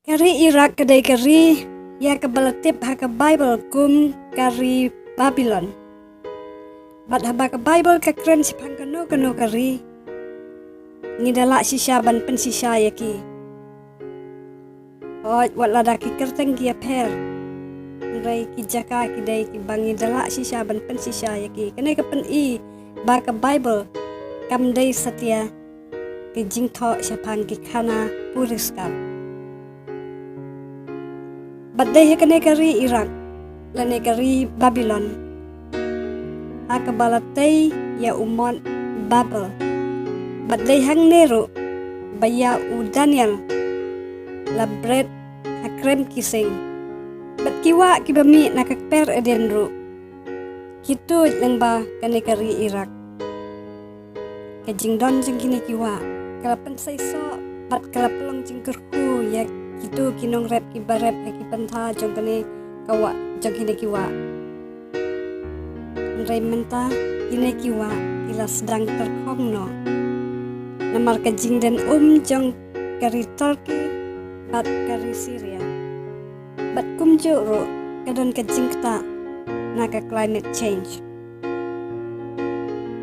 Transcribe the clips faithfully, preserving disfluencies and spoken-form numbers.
Ka ri Iraq ka dei ka ri ïa kaba la tip ha ka Baibl kum ka ri Babilon. Bad haba ka Baibl ka kren shaphang kano kano ka ri, ngi da lah shisha ban pynshisha ïa ki. Hooid, wat lada ki kyrteng ki ïapher, hynrei ki jaka ki dei kiba ngi da lah shisha ban pynshisha ïa ki. Kane ka pyni ba ka Baibl kam dei satia ka jingthoh shaphang ki khana puriskar. Bad dei ha kane ka ri Iraq lane ka ri Babilon ha kaba la tei ïa u mot Babel. Bad dei hangne ruh ba ïa u Daniel la bret ha krem ki sing. Bad ki wah kiba mih na ka kper Eden ruh ki tuid lyngba kane ka ri Iraq. Ka jingdon jong kine ki wah ka la pynseisoh bad ka la pynlong jingkyrkhu ïa kito ki nongrep kiba rep ha ki pynta jong kane ka wah, jong kine ki wah. Hynrei mynta kine ki wah ki la sdang tyrkhong noh namar ka jingdon um jong ka ri Turkey bad ka ri Syria. Bad kumjuh ruh ka don ka jingktah na ka climate change.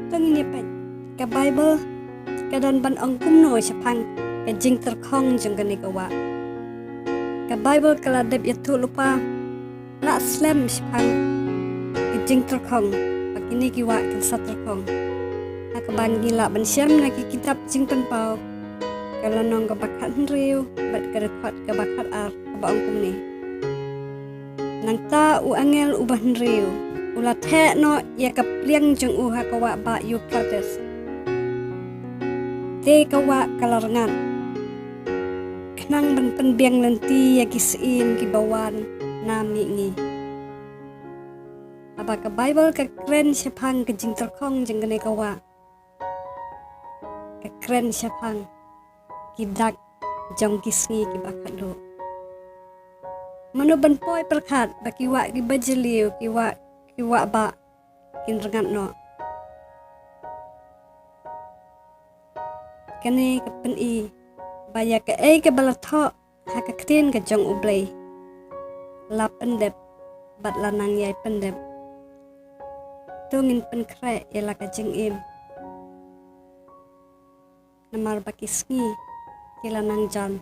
To ngin ïa peit ka Baibl ka don ban ong kumno shaphang ka jingtyrkhong jong kane ka wah. Ka Baibl ka la dep ïathuh lypa la slem shaphang ka jingtyrkhong ba kine ki wah kin sa tyrkhong. Ha kaba ngi lah ban shem na ki kitab Jingpynpaw ka lynnong kaba khathynriew bad ka dkhot kaba khatar kaba ong kumne. Nangta u angel uba hynriew u la theh noh ïa ka pliang jong u ha ka wah bah Euphrates. Te ka wah ka la rngat khnang ban pynbiang lynti ïa ki syiem kiba wan na mihngi. Haba ka Baibl ka kren shaphang ka jingtyrkhong jong kane ka wah, ka kren shaphang ki dak jong ki sngi kiba khatduh. Mano ban poi pyrkhat ba ki wah kiba jylliew, ki wah, ki wah bah kin rngat noh. Kane ka pyni ba ïa kaei kaba la thoh ha ka ktien ka jong U Blei la pyndep bad la nang ïai pyndep. To ngin pynkhreh ïa la ka jingim. Namar ba ki sngi ki la nang jan